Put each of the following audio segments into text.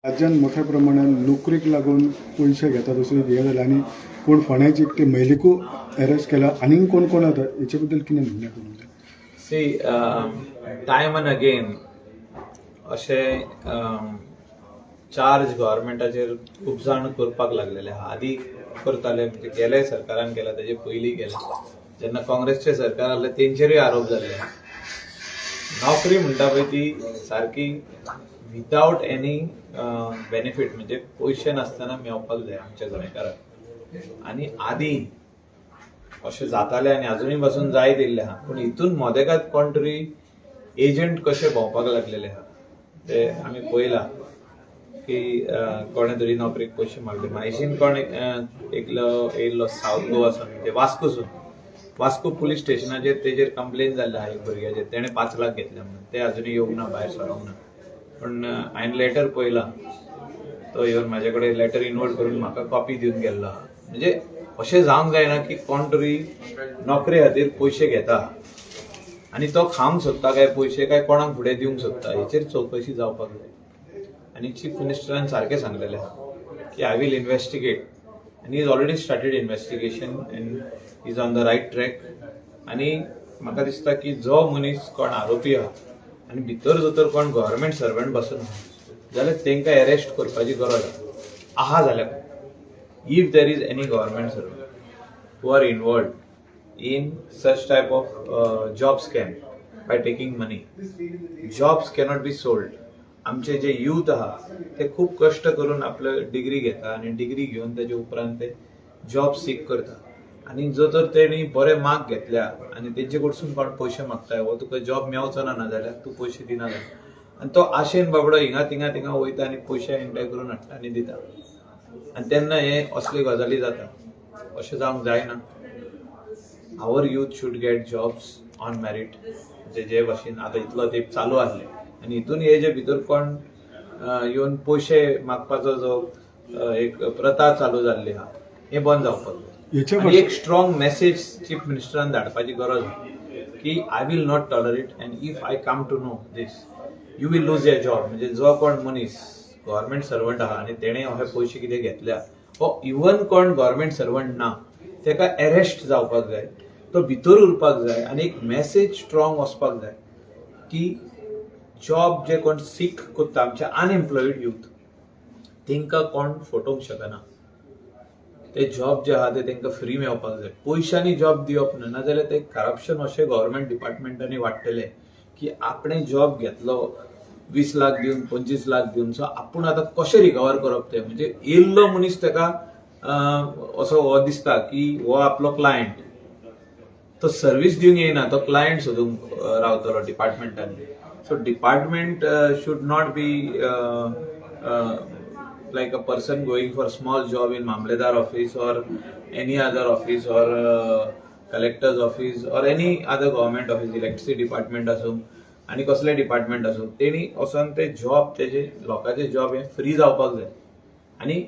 राज्यात मोठ्या प्रमाणात नोकरीक लागून पयशे घेतात असो एक हें जालें आनी कोण फोंड्याची एकटी महिलेकूय अरेस्ट केला. आनीक कोण कोण आसा हेचे बद्दल कितें म्हणणें आसा तुमचें? सी, टायम अँड अगेन अशें चार्ज गव्हर्मेंटाचेर खूब जाण करपाक लागलेले आहा. आदी करताले, म्हणजे गेले सरकारान केला, तेजे पयलीं केले. जेन्ना काँग्रेसचें सरकार आहलें तेंचेरूय आरोप जाल्ले. नोकरी म्हणटा पळय ती सारकी विदावट एनी बेनिफीट, म्हणजे पयशे नासतना मेवपाक जाय आमच्या गोंयकाराक. आनी आदी अशें जातालें आनी अजुनूय पासून जायत येयल्लें आहा. पूण हितून मदेकात कोण तरी एजंट कशे भोंवपाक लागलेले आहा ते आमी पळयलां की कोणे तरी नोकरेक पयशे मागले. म्हायशीन कोण एकलो येयल्लो सावथ गोवासून, म्हणजे वास्कोसून. वास्को पुलीस स्टेशनाचेर तेजेर कंप्लेन जाल्ले आहा एक भुरग्याचेर, तेणें 5 लाख घेतले म्हणून. ते अजुनूय येवंक ना, भायर सरोंक ना. पूण हांवें लेटर पळयला, तो येवन म्हाजे कडेन लेटर इनवर्ट करून म्हाका कॉपी दिवन गेल्लो आहा. म्हणजे अशें जावंक जायना की कोण तरी नोकरे खातीर पयशे घेता आनी तो खावंक सोदता काय पयशे, काय कोणाक फुडें दिवंक सोदता, हेचेर चवकशी जावपाक जाय. आनी चीफ मिनिस्टरान सारकें सांगलेलें आहा की I will investigate आनी is already started investigation and is on the right track. आनी म्हाका दिसता की जो मनीस कोण आरोपी आहा आनी भितर जर तर कोण गव्हर्मेंट सर्वंट बसून आहा जाल्यार तांकां अरेस्ट करपाची गरज आहा. आहा जाल्यार, if there is any government servant who are involved in such type of job scam by taking money, jobs cannot be sold. आमचे जे यूथ आहा ते खूब कश्ट करून आपले डिग्री घेता आनी डिग्री घेवन तेजे उपरांत ते जॉब सीक करता. आनी जर तर तेणी बरे मार्क घेतल्या आनी तेंचे कडसून कोण पयशे मागता, हो तुका जॉब मेवचो ना, नाजाल्यार तूं पयशे दिना जाल्यार, आनी तो आशेन बाबडो हिंगा थिंगा थिंगा वयता आनी पयशे एकठांय करून हाडटा आनी दिता. आनी तेन्ना हे असले गजाली जाता. अशें जावंक जायना. Our youth should get jobs on merit. म्हणजे जे भाशेन आतां इतलो तेंप चालू आहले आनी हितून हे जे भितर कोण येवन पयशे मागपाचो जो एक प्रथा चालू जाल्ली आहा, हे बंद जावपाक जाय. हेच्या आनी एक स्ट्रॉंग मेसेज चीफ मिनिस्टरान धाडपाची गरज आहा की I will not tolerate and if I come to know this, you will lose your job. म्हणजे जो कोण मनीस गव्हर्मेंट सर्वंट आहा आनी तेणे हे पयशे कितें घेतल्या, हो इवन कोण गव्हर्मेंट सर्वंट ना, तेका अरेस्ट जावपाक जाय, तो भितर उरपाक जाय. आनी एक मेसेज स्ट्रॉंग वचपाक जाय की जॉब जे कोण सीक करता, आमचे अनएम्प्लॉयड यूथ, तांकां कोण फटोवंक शकना. ते जॉब जे आहा ते तांकां फ्री मेळपाक जाय, पयशांनी जॉब दिवप ना. नाजाल्यार ते करप्शन अशें गव्हर्मेंट डिपार्टमेंटांनी वाडटलें की आपणें जॉब घेतलो 20 लाख दिवन, 25 लाख दिवन, सो आपूण आतां कशें रिकवर करप तें. म्हणजे येयल्लो मनीस ताका असो हो दिसता की हो आपलो क्लायंट. तो सर्वीस दिवंक येयना, तो क्लायंट सोदूंक रावतलो डिपार्टमेंटांनी. So department should not be like a person going for small job in Mamledar office or any other office or collector's office or any other government office, electricity department आसूं आनी कसले department आसूं, तेणी वचोन ते job तेजे लोकांचे job हे फ्री जावपाक जाय आनी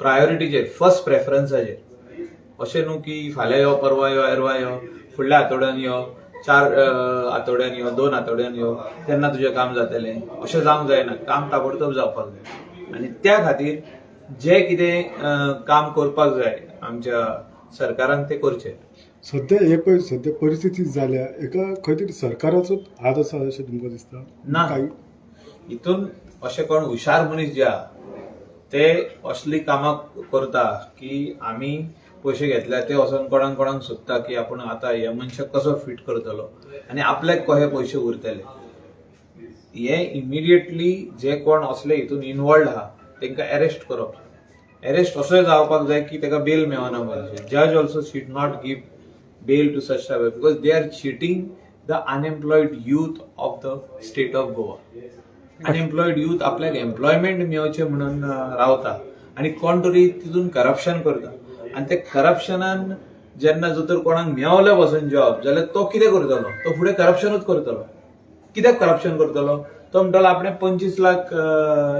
प्रायोरिटीचेर, फर्स्ट प्रेफरन्साचेर. अशें न्हू की फाल्यां यो, परवां यो, एरवा यो, फुडल्या आठवड्यान यो, 4 आठवड्यान यो, 2 आठवड्यान यो, तेन्ना तुजें काम जातलें, अशें जावंक जायना. काम ताबडतोब जावपाक जाय आनी त्या खातीर जे कितें काम करपाक जाय आमच्या सरकारान तें करचें. सध्या हे पळय, सध्या परिस्थिती जाल्या, हेका खंय तरी सरकाराचो हात आसा अशें तुमकां दिसता? ना. काय हितून अशे कोण हुशार मनीस जे आहा ते असली कामां करता की आमी पयशे घेतल्या, ते वचोन कोणाक कोणाक सोदता की आपूण आतां ह्या मनशाक कसो फिट करतलो आनी आपल्याक कशे पयशे उरतले. हे इमिडिएटली जे कोण असले हितून इनवॉल्ड आहा तांकां अरेस्ट करप. अरेस्ट असो जावपाक जाय की ताका बेल मेळना पाहिजे. Judge also should not give bail to such type because they are cheating the unemployed youth of the state of Goa. Unemployed youth आपल्याक एम्प्लॉयमेंट मेळचें म्हणून रावता आनी कोण तरी तितून करप्शन करता. आनी ते करप्शनान जेन्ना जर तर कोणाक मेवले पासून जॉब जाल्यार तो कितें करतलो? तो फुडें करप्शनूच करतलो. कित्याक करप्शन करतलो? तो म्हणटलो आपणे 25 लाख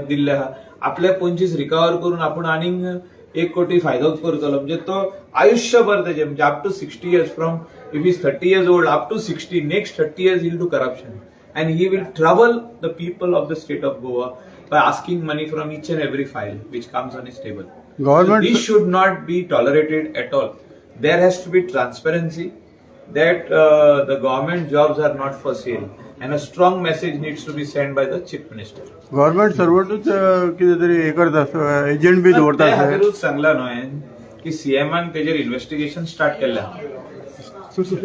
दिल्ले आहा, आपले 25 रिकवर करून आपूण आनीक 1 कोटी फायदो करतलो. म्हणजे तो आयुष्यभर तेजे, म्हणजे up to 60 years, from if is 30 years old up to 60, next 30 years he'll do corruption and he will trouble the people of the state of Goa. by asking money from each and every file which comes on his table. Government- This should not be tolerated at all. There has to be transparency that the government jobs are not for sale, and a strong message needs to be sent by the chief minister. Government सर्वंटूच कितें तरी हे करता, agent बी दवरता. ते अशें. खातीरूच सांगला न्हू हांवें की सीएमान तेजेर इन्व्हेस्टिगेशन स्टार्ट केल्लें आहा. सर.